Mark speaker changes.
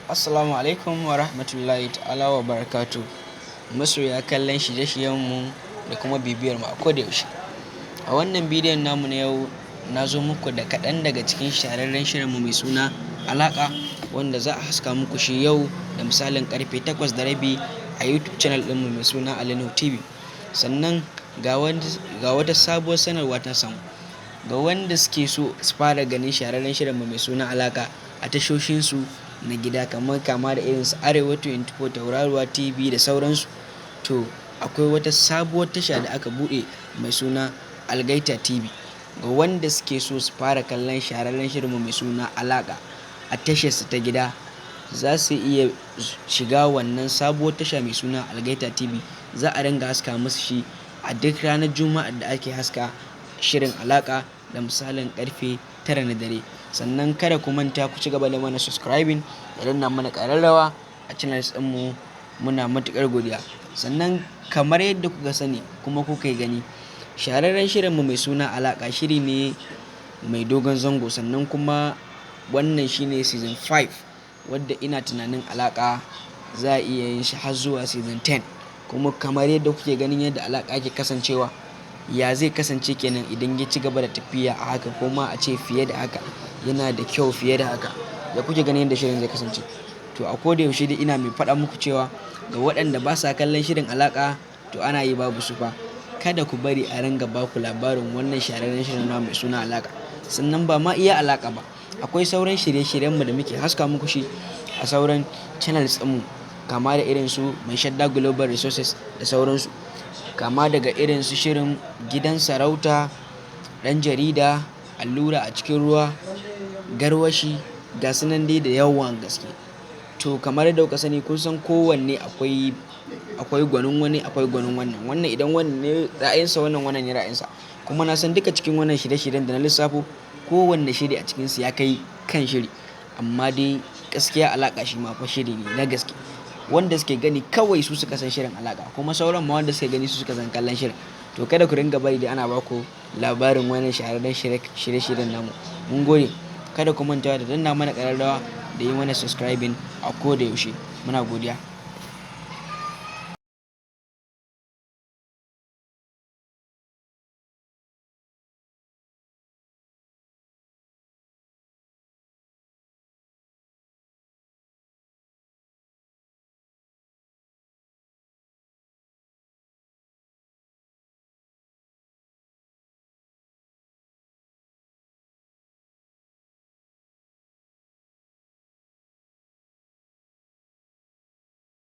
Speaker 1: Assalamu alaikum wa rahmatullahi ta'ala wa barakatu. Masoya kallon shirye-shiryenmu da kuma bibiyar mu a koda yaushe. A wannan bidiyon namu na yau, na zo muku da kaɗan daga cikin shahararren shirinmu mai suna Alaƙa, wanda za a haska muku shi yau da misalin karfe 8:30 a YouTube channel ɗinmu mai suna Ali Nuhu TV. Sannan ga wata sabuwar sanarwa ta samu. Ga wanda suke so su fara ganin shahararren shirinmu mai suna Alaƙa a tashoshinsu na gida, kamar kama da irin su Arewa 24, Tauraruwa TV da sauransu. To, akwai wata sabuwar tasha da aka buɗe mai suna Algaita TV. Ga wanda suke so su fara kallon shahararren shirinmu mai suna Alaƙa a tasharsu ta gida, za su iya shiga wannan sabuwar tasha mai suna Algaita TV. Za a ringa haska musu shi a duk ranar Juma'ar da ake haska shirin Alaƙa da misalin karfe 9 na dare. Sannan kada ku manta ku ci gaba da mana subscribing da danna mana ƙararrawa a channels ɗinmu. Muna matuƙar godiya. Sannan kamar yadda kuka sani kuma kuka gani, shahararren shirinmu mai suna Alaƙa shiri ne mai dogon zango. Sannan kuma wannan shine season 5, wadda ina tunanin Alaƙa za a iya yin shi har zuwa season 10. Kuma kamar yadda kuke ganin yadda Alaƙa ke kasancewa, ya zai kasance kenan idan ya ci gaba da tafiya a haka, ko ma a ce fiye da haka, yana da kyau fiye da haka. Ya kuke ganin yadda shirin zai kasance? To, a koda yaushe dai ina mai faɗa muku cewa ga waɗanda ba sa kallon shirin Alaƙa, to ana yi babu su fa. Kada ku bari a ringa ba ku labarin wannan shahararren shirin namu mai suna Alaƙa. Sannan ba ma iya Alaƙa ba, akwai sauran shirye-shiryenmu da muke haska muku shi a sauran channels ɗinmu, kama da irin su Mai Shadda Global Resources da sauransu. Kama daga irin su shirin Gidan Sarauta, Ɗan Jarida, Allura a Cikin Ruwa, Garwashi, ga su nan dai da yawan gaske. To, kamar yadda kuka sani, kun san kowanne akwai gwanin wani, akwai gwanin wannan. Wannan idan wannan ne ra'ayinsa, wannan wannan ne ra'ayinsa. Kuma na san duka cikin wannan shirye-shiryen da na lissafo, kowanne shiri a cikinsu ya kai kan shiri. Amma dai gaskiya Alaƙa shi ma fa shiri ne na gaske. Wanda suke gani kawai su suka san shirin Alaƙa, kuma sauran ma wanda suke gani su suka san kallon shirin. To, kada ku ringa bari dai ana ba ku labarin wannan shahararren shirye-shiryen namu. Mun gode. Kada ku manta da danna mana ƙararrawa da yi mana subscribing a koda yaushe. Muna godiya.